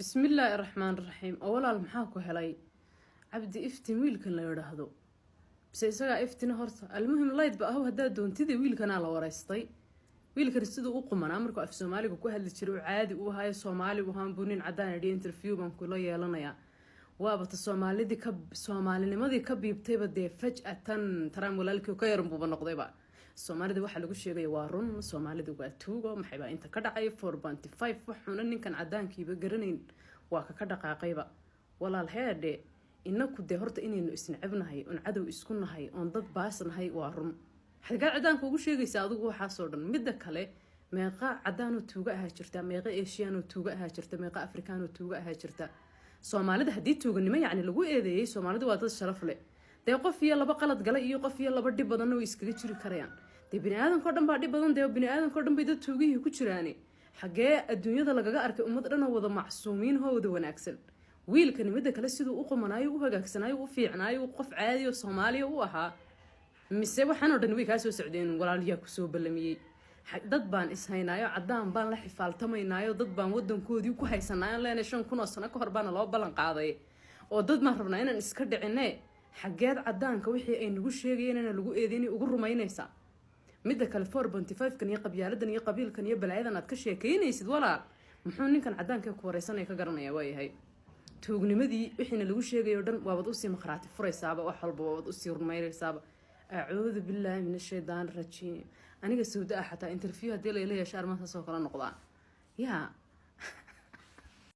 Bismillaahi raxmaan raxiim. Oo walaal, maxaa ku helay Cabdi Iftin, wiilkan la yidhaahdo? Bise isagaa iftina horta. Almuhim, layd ba ahow haddaa doontida. Wiilkanaa la wareystay. Wiilkan siduu u qumanaa markuu af Soomaaliga ku hadli jiray, u caadi u ahaayo, Soomaali u ahaan, buu nin cadaan idhi, "Interview baan kula yeelanayaa." Waaba ta Soomaalidii ka Soomaalinimadii ka biibtayba dee. Faj'atan Trump walaalkii ka yaran buuba noqdayba. Soomaalida waxaa lagu sheegaya waa run, Soomaalida waa tuugo. Maxaybaa inta ka dhacay? 4.5 waxuuna ninkan cadaankiiba garanayn waa kaka dhaqaaqayba. Walaal heedhe, inaku dee horta inaynu isnecebnahay oon cadow isku nahay oon dad baasnahay waa run. Xagaa cadaanka ugu sheegaysa adigu waxaasoo dhan? Midda kale, meeqa cadaanoo tuuga ahaa jirta? Meeqa Asianoo tuuga ahaa jirta? Meeqa Afrikaanoo tuuga ahaa jirta? Soomaalida haddii tuuganimo yacni lagu eedeeyey, Soomaalida waa dad sharaf leh dee. Qof iyo laba qalad galay iyo qof iyo laba dhib badanna way iskaga jiri karayaan dee. Bini aadamkao dhan baa dhib badan dee, bini aadamkao dhan bay dad tuugihii ku jiraane. Xaggee adduunyada lagaga arkay ummad dhan oo wada macsuumiin oo wada wanaagsan? Wiilkani midda kale, siduu u qumanaayo, u hagaagsanaayo, u fiicnaayo, qof caadi oo Soomaaliya u ahaa, mise waxaan oo dhan way kaa soo socdeen? Walaalyaa kusoo ballamiyey. Dad baan ishaynaayo, cadaan baan la xifaaltamaynaayo, dad baan wadankoodii ku haysanaayo leenay 5000 oo sano ka hor baana loo ballan qaaday, oo dad baan rabnaa inaan iska dhicine. Xageed cadaanka wixii ay nagu sheegayeen inaan lagu eedeynay ugu rumaynaysaa? Midda kale, 4.5-kan iyo qabyaaladan iyo qabiilkan iyo balaayadan aad ka sheekeynaysid, walaal, muxuu ninkan cadaanka ku wareysanaya ka garanaya? Waayahay, tuugnimadii wixiina lagu sheegayo o dhan waabaad usii maqhraati furaysaaba, wax walba waabaad usii rumaynaysaaba. Acuudu billaahi min ashaytaan rajiim. Aniga sawda ah xataa interview haddii layla yeesha, arrimahaasoo kala noqdaa yaa.